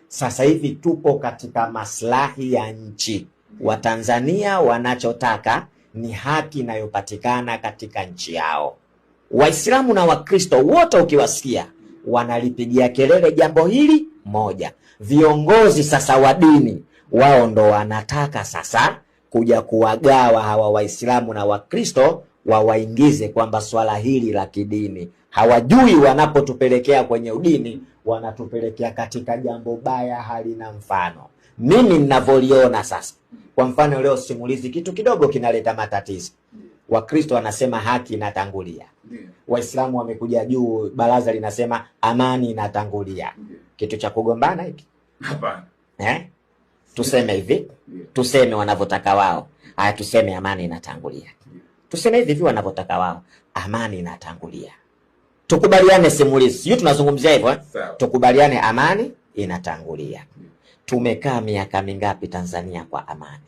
Sasa hivi tupo katika maslahi ya nchi. Watanzania wanachotaka ni haki inayopatikana katika nchi yao. Waislamu na Wakristo wote ukiwasikia wanalipigia kelele jambo hili moja. Viongozi sasa wa dini wao ndo wanataka sasa kuja kuwagawa hawa Waislamu na Wakristo wawaingize kwamba swala hili la kidini. Hawajui wanapotupelekea kwenye udini, wanatupelekea katika jambo baya halina mfano. Mimi ninavyoliona sasa, kwa mfano leo simulizi kitu kidogo kinaleta matatizo. Wakristo wanasema haki inatangulia, Waislamu wamekuja juu, baraza linasema amani inatangulia. Kitu cha kugombana hiki? Hapana. Eh? Tuseme hivi, tuseme wanavyotaka wao. Haya, tuseme amani inatangulia. Tuseme hivi hivi wanavyotaka wao, amani inatangulia. Tukubaliane simulizi, sijui tunazungumzia hivyo eh? Tukubaliane amani inatangulia. Tumekaa miaka mingapi Tanzania kwa amani?